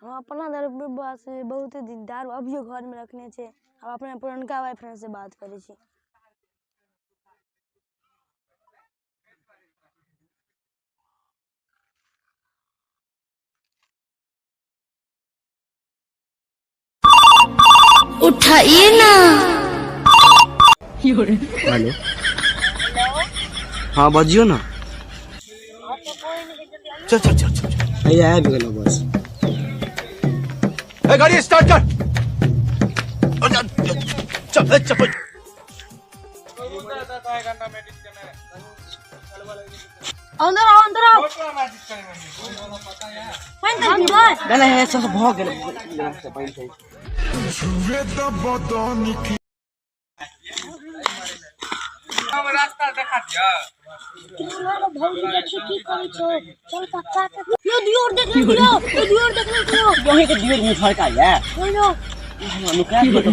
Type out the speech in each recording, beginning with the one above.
हम अपना दारू से बहुत दिन दारू अभियो घर में रखने छै। आब अपना पुरनका बॉयफ्रेंड से बात करै छी। उठाइए ना। हेलो, हाँ बजियो ना। चल चल चल चल, हैया आबि गेलहुँ बस। ए गाड़ी स्टार्ट कर, चल चल। अंदर आओ, अंदर आओ। पानि तऽ पीबै। नहि नहि, सब भऽ गेल। पानि। भौजी देखी की करै छौ। चल कक्का के यो दियोर देख ले, दियो यो दियोर देख ले, दियो यहीं के दियो मुँह फड़का ये। बोलो। नुका के तो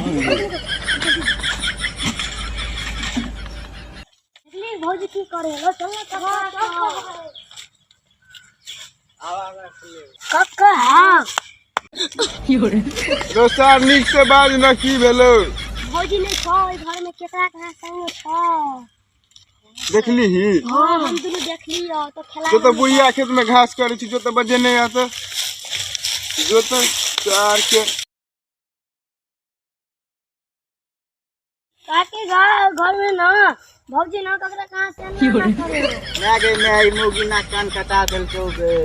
देखली भौजी की करे लो। चल ना कक्का, कक्का। हाँ दोस्तार, नीक से बाज न, की भेलो? भौजी नहीं छौ ओहि घर में, केकरा कहाँ संगे छौ। देखली ही? हाँ, हम दुनू देखली हँ तो खेला। जो तो बुढ़िया खेत में घास करे छी, जो तो बजे नहीं आता, जो तो चार के काकी घर घर में ना भौजी ना ककरा कहाँ से ना ना करे। मैं गे मैं ई मौगी ना कान कटा देलकौ गे।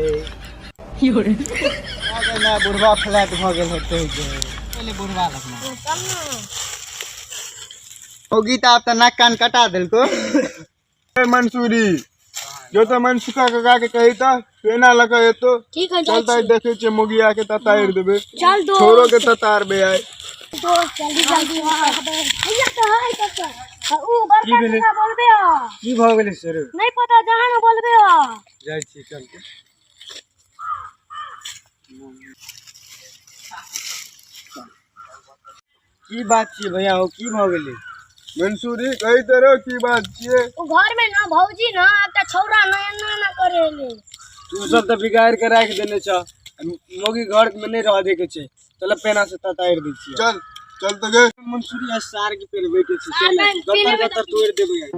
मैं गे मैं बुढ़वा फ्लैट भऽ गेल हेतै गे। पहिले बुढ़वा लगना। चल ना। मौगी तऽ आब तऽ नाक कान कटा देलकौ। ए मंसूरी, जो तो मनसुखा काका के कही त पेना लगा एतो। ठीक है, चल जाइ त छी। देखे छियै मोगिया के ततार देबे। चल दो। छोरो के ततारबे आइ। दोस्त जल्दी जल्दी भैया तो है कक्का, ऊ बड़का काका बोलबे ह। की भऽ गेलै सर? नहीं पता, जहाँ ना बोलबे ह। जाइ छी, चल के। की बात छियै भैया हो, की भऽ गेलै? मंसूरी, कही त रहो की बात छियै। ऊ घर में ना भौजी ना एकटा छौड़ा ना एना ना करे ले। तू सब तऽ बिगाड़ के राखि देने छ। मौगी घर में नहि रह दे के छै। चल पेना से ततारि दै छियै। चल चल त गे। मंसूरी आ सार के पेड़ बैठे छी। सार चल नहि, गत्तर पी लेबै। गत्तर तोड़ि देबै आइ।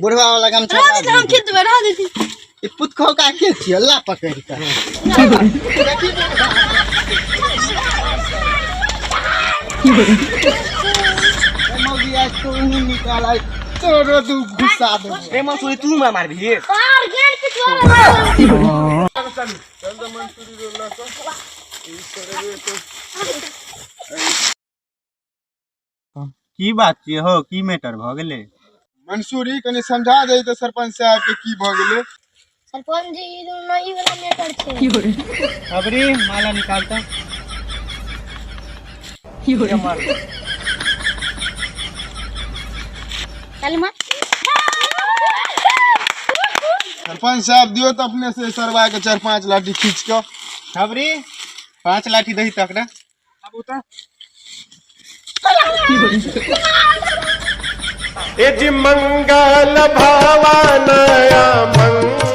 बुढ़वा वाला गमछा रह दे, हम खींच देबै, रह दे। ई पुतखौ का के छियै? अल्लाह पकड़ के मौगी आज तो उन्हीं निकाल आई तोरो दू घुसा दे। ए मंसूरी, तू मैं मारबी? पार गेल पिछुआ। चल त मंसूरी रोला क ई करबे तो। की बात छियै हो, की मैटर भऽ गेलै? मंसूरी, कनि समझा दे त सरपंच साहब के की भऽ गेलै। सरपंच जी, ई दुनू ई वाला मैटर छै। खबरी माला निकालता। चल मत। सरपंच साहब, दियो त अपने से सरवा के 4-5 लाठी खींच के। खबरी, 5 लाठी दही तकरा। अब उतर। एज मंगल भवनया मंगल।